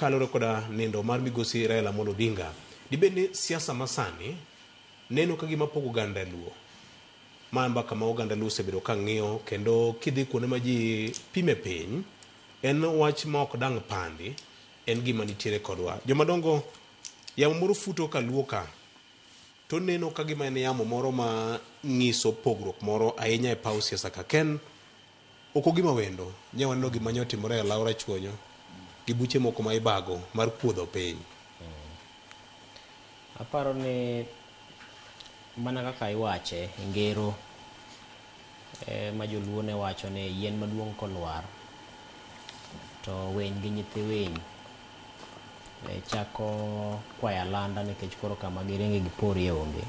Kaluwore koda nindo mar migosi Raila Amolo Odinga, dibed ni siasa masani neno ka gima pogo oganda Luo? Ma mbaka ma oganda Luo osebedo ka ng'iyo kendo kidhi kuonde ma ji pime piny, en wach ma ok dang' pandi, en gima nitiere kodwa. Jomadongo, yamo moro futo ka Luo ka, to neno ka gima en yamo moro ma ng'iso pogruok moro ahinya e paw siasa ka. Ken ok ogima wendo, nye waneno gima nye otimore e law Rachuonyo gi buche moko ma ibago mar kuodho piny. Aparo ni mana kaka iwache e ngero ma joluo ne wacho ni yien maduong' kolwar to winy gi nyithi winy chako kwayo alanda nikech koro kama giringe giporie onge.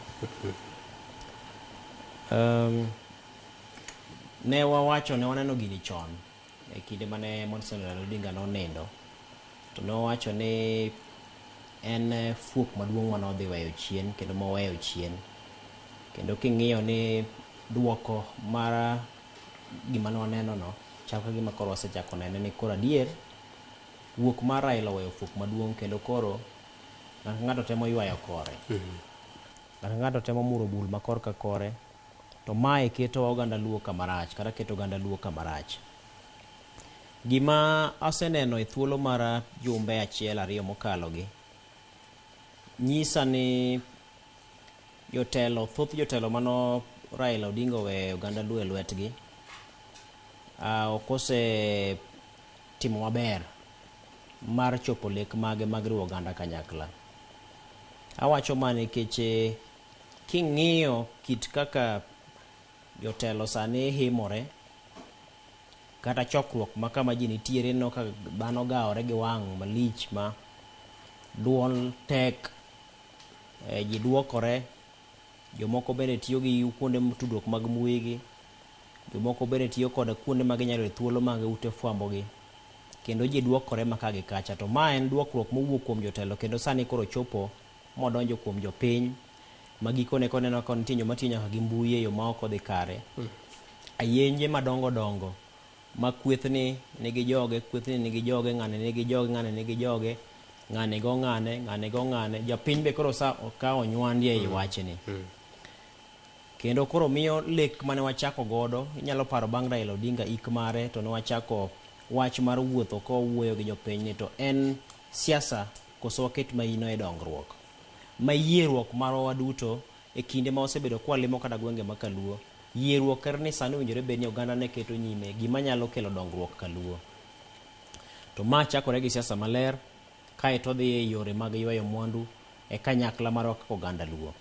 Ne wawacho ne waneno gini chon e kinde mane Monson Raila Odinga nonindo to ne wawacho ni en fuok maduong' mane odhi weyo chien kendo moweyo chien kendo king'iyo ni duoko mar gima ne waneno no chal ka gima koro wasechako nene ni koro adier wuok mar Raila oweyo fuok maduong' kendo koro ng'ato ka ng'ato temo ywayo kore. Ng'ato ka ng'ato temo muro bul ma korka kore to mae keto oganda Luo kama rach kata keto oganda Luo kama rach. Gima aseneno e thuolo mar jumbe achiel ariyo mokalo gi nyisa ni jotelo thoth jotelo mano Raila Odinga oweyo oganda Luo e lwetgi ok ose timo maber mar chopo lek mage mag riwo oganda kanyakla. Awacho ma nikech king'iyo kit kaka jotelo sani himore kata chokruok ma kama ji nitiere ineno ka dhano gawore gi wang' malich ma duol tek, ji duokore, jomoko bende tiyo gi kuonde tudruok mag mbui gi, jomoko bende tiyo koda kuonde ma ginyalo yudo thuolo mag ute fwambo gi kendo ji duokore ma ka gi kacha. To ma en duokruok mowuok kuom jotelo kendo sani koro chopo modonjo kuom jopiny ma gikone koneno ka nitie joma tiyo nyaka gi mbui e yo ma ok odhi kare. Ayenje madongo dongo ma kwethni nigi joge, kwethni nigi joge, ng'ani nigi joge, ng'ani nigi joge, ng'ani go ng'ane, ng'ani go ng'ane. Japiny be koro sa ka onywandi ei wachni. Kendo koro miyo lek mane wachako godo, inyalo paro bang' Raila Odinga ik mare to ne wachako wach mar wuotho kowuoyo gi jopiny ni to en siasa koso waket maino e dongruok. Ma yieruok marwa waduto e kinde ma wasebedo kwalimo kata gwenge ma kaluo, yieruok ker ni sani owinjore bed ni oganda ne keto nyime gima nyalo kelo dongruok kaluo. To ma chakore gi siasa maler, kae to odhi e yore mag ywayo mwandu e kanyakla marwa kaka oganda Luo.